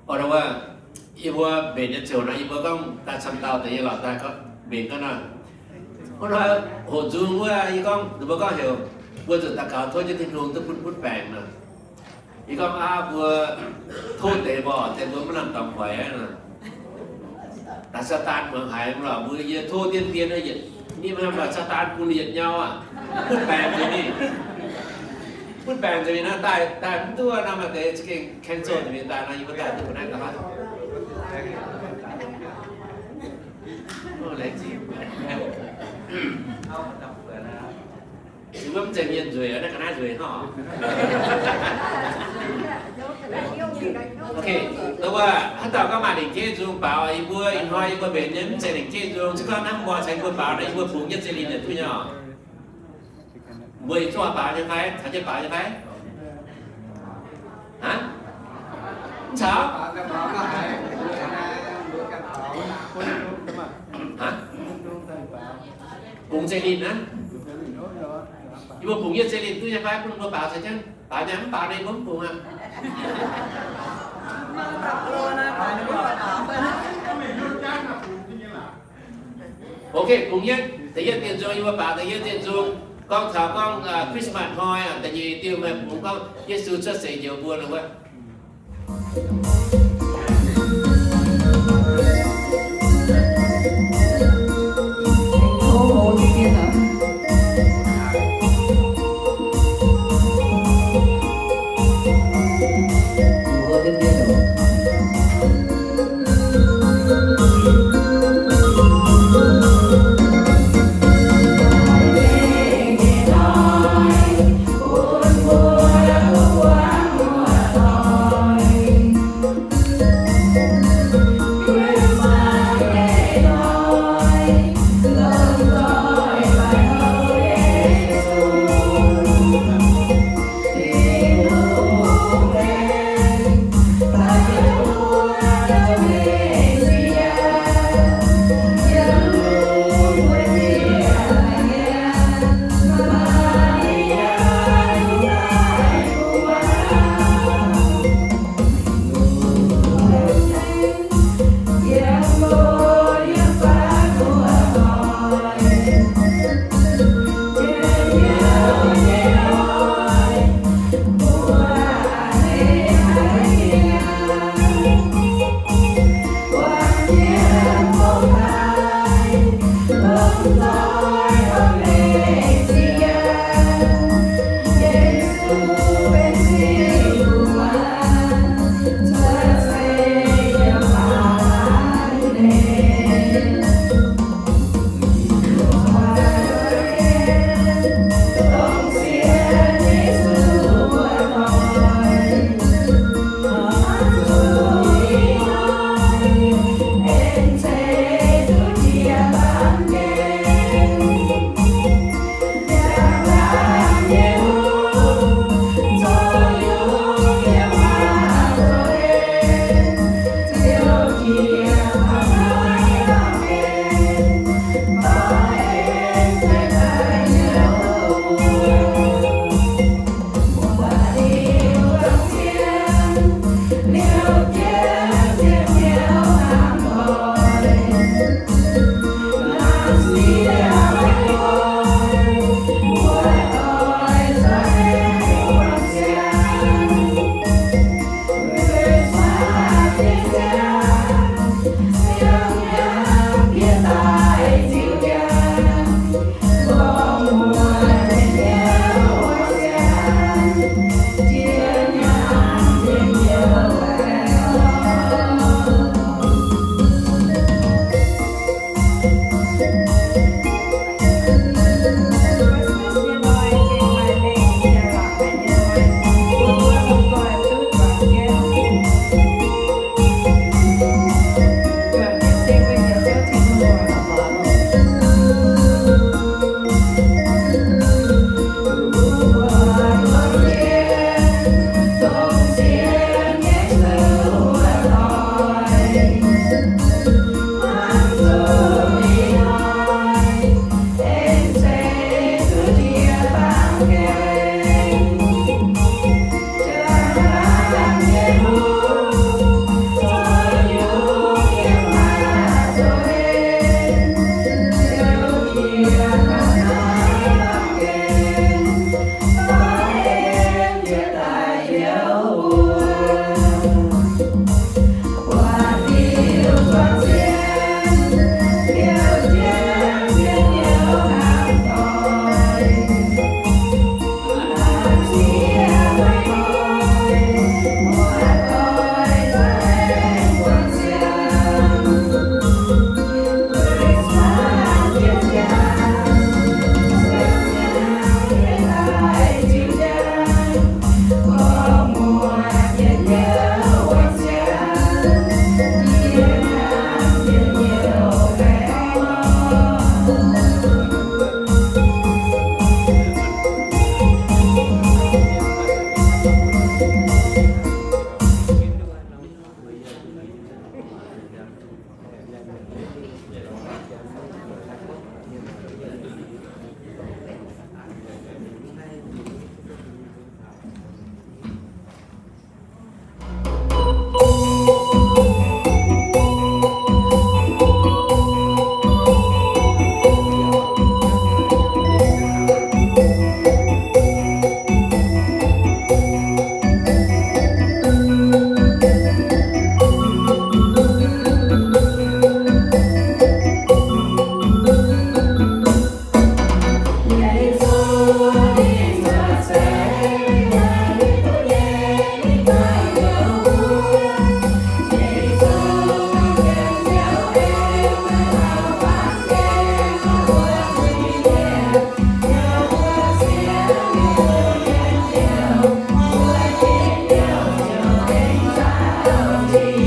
Orqc, yie mbuo mbenc nyei ziouc nor, yie mbuo gorngv daaih camv dauh deix yie lorz daaih mbenc ga'naaiv. Wuov hnoi hoqc nzung wuov, yie gorngv, ninh mbuo gorngv heuc mbuo zuqc daux gaux tov jienv Tin-Hungh duqv bun butv baengc nor. Yie gorngv, aav, mbuo tov deix mborqc deix mbuo maiv lamh dorngx hoic aqv. Daaih Saadaan muangx haiz mv lorqc, mbuo yie tov dien dien yietc, ninh mbuo mv baac Saadaan bun yietc nyau aqv. Butv baengc nzengc mingh. Butv baengc nzengc mingh naaiv daaih, daaih mv duqv nor, maaih deix za'gengh cancel nzengc mingh daaih nor, yie mbuo daaih duqv naaiv ga'naaiv. Laengz zingh. Mv zeiz mienh nzueic, naaiv ga'naaiv nzueic hnangv. Ok, wuov haaix dauh gorngv maaih lengc jeiv nzung baaux, yie mbuo ih hnoi yie mbuo mbenc nyei mv zeiz lengc jeiv nzung, se gorngv hnamv mbuo caux yie mbuo baaux nor, yie mbuo bungx yietv zeiv linh yietc duqv nyei oc. Mbuo yietc zungv baaux nyei fai? Caux jienv baaux nyei fai? Hnangv? Mv caux? Hnangv? Bungx zeiv linh aqv. Yie mbuo bungx yietv zeiv linh duqv nyei fai? Bun mbuo baaux caux jienv. Baaux nyei, mv baaux nor yie mbuo mv bungx aqv. Ok, bungx yietv, da'yietv diuh nzung, yie mbuo baaux da'yietv diuh nzung. Gorngv taux gorngv Christmas hnoi, da'nyeic diuh meih bungx gorngv Yesu cuotv seix njoux mbuo nor wuov. Dingh